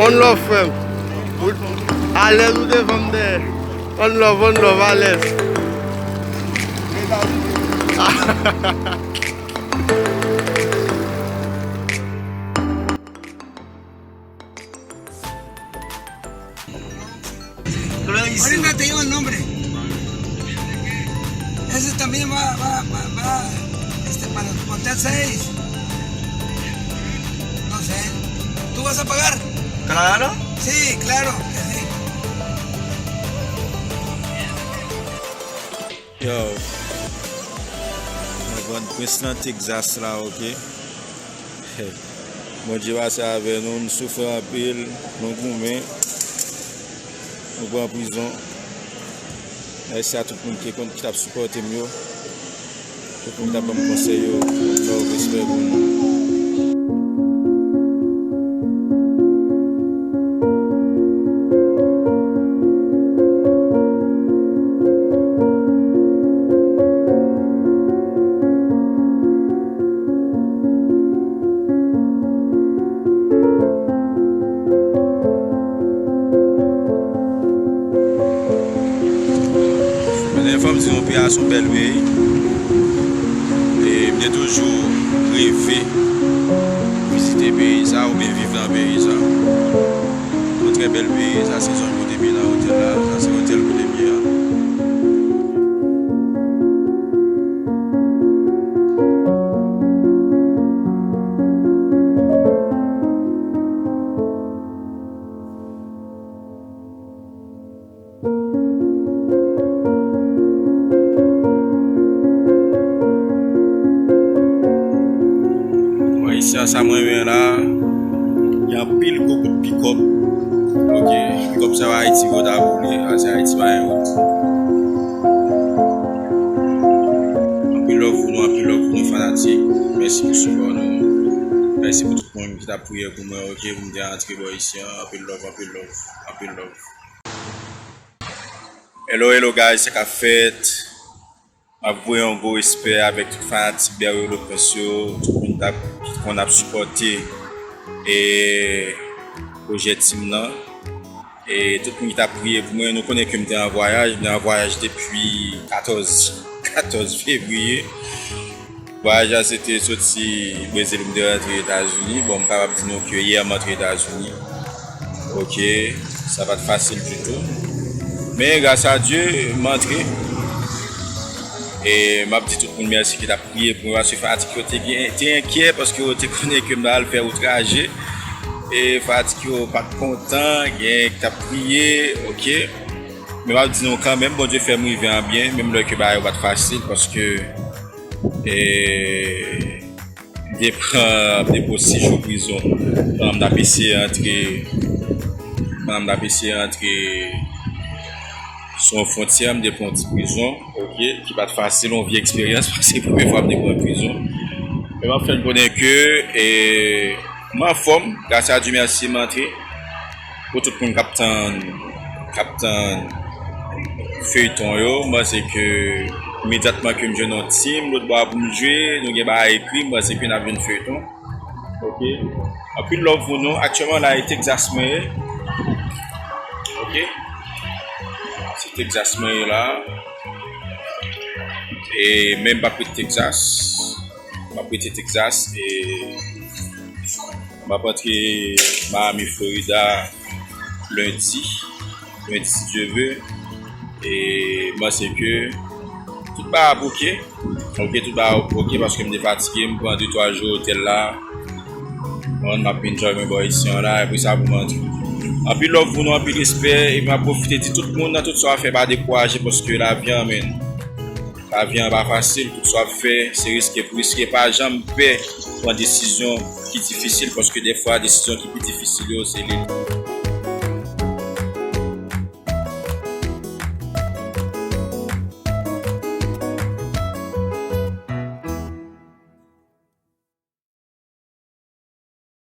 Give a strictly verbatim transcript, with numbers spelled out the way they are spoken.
One love, frè m. Alèz ou devan m dèyè. One love, one love, alèz. Ahorita te digo el nombre. Ese también va, va, va, va, este, para el hotel seis. No sé. ¿Tú vas a pagar? Claro. Sí, claro que sí. Yo, mwen pran prens nan Texas la, ok? Bondye pase avè nou, nou soufri anpil, nou goumen, nou pran prizon. Mèsi a tout moun ki konn, ki t ap sipòte m yo, tout moun ki t ap ban m konsèy yo, love, respè pou nou. Men fò m di nou, peyi a se yon bèl peyi. E m te toujou reve vizite peyi sa oubyen viv nan peyi sa. Yon trè bèl peyi, sa se zòn kote m ye nan otèl la, sa se otèl kote m ye a. Bon, isi a, sa mwen renmen la, gen anpil gwo kout pikòp. Ok, pikòp sa yo Ayiti yo ta boule, a se Ayiti pa gen wout. Anpil love pou nou, anpil love pou nou fanatik. Mèsi pou sipò nou. Mèsi pou tout moun ki t ap priye pou mwen, ok, pou m te antre bò isi an. Anpil love, anpil love, anpil love. Hello, hello guys, sa k ap fèt? M ap voye yon gwo respè avèk tout fanatik Berry Eloquence yo, tout moun k ap, ki konn ap sipòte e pwojè Team nan. E tout moun ki t ap priye pou mwen, nou konnen ke m te an vwayaj, m te an vwayaj depi katòz, katòz fevriye. Vwayaj la se te soti Brezil pou m te rantre Etazini. Bon, m kapab di nou ke yè m antre Etazini. Ok, sa pa t fasil ditou. Men, gras a Dye, m antre. E m ap di tout moun mèsi ki t ap priye pou mwen, paske fanatik yo te gen, te enkyè, paske yo te konnen ke m t al fè wout raje. E fanatik yo pa t kontan, gen ki t ap priye, ok. Men m ap di nou kanmenm, Bondye fè m rive an byen, menm lè ke bagay yo pa t fasil, paske, e, m te pran, m te pran sis jou prizon pandan m t ap eseye antre, pandan m t ap eseye antre sou yon fwontyè, m te pran yon ti prizon, ok, ki pa t fasil, yon vye eksperyans, paske premye fwa m te pran prizon. Men m ap fè n konnen ke, e, m anfòm, gras a Dye, mèsi, m antre. Pou tout moun k ap tann, k ap tann feyton yo, m panse ke imedyatman ke m jwenn yon team lòt bò a pou m jwe, nou gen bagay ekri, m panse ke n ap jwenn feyton. Ok. Anpil love pou nou. Aktyèlman la, e Texas mwen ye. Ok. Se Texas mwen ye la. E men m p ap rete Texas. M ap rete Texas e m ap antre Miami, Florida lendi. Lendi, si Dye ve. E m panse ke tout bagay ap ok. Ok, tout bagay ap ok paske m te fatige, m pran de twa jou otèl la. Bon, m ap enjoy mwen bò isi an la, epi sa pou m antre. Anpil love pou nou, anpil respè, epi m ap pwofite di tout moun nan tout sa w ap fè, pa dekouraje paske lavi an, men. Lavi an pa fasil, tout sa w ap fè, se riske pou riske, pa janm pè pran desizyon ki difisil, paske dèfwa desizyon ki pi difisil yo, se li.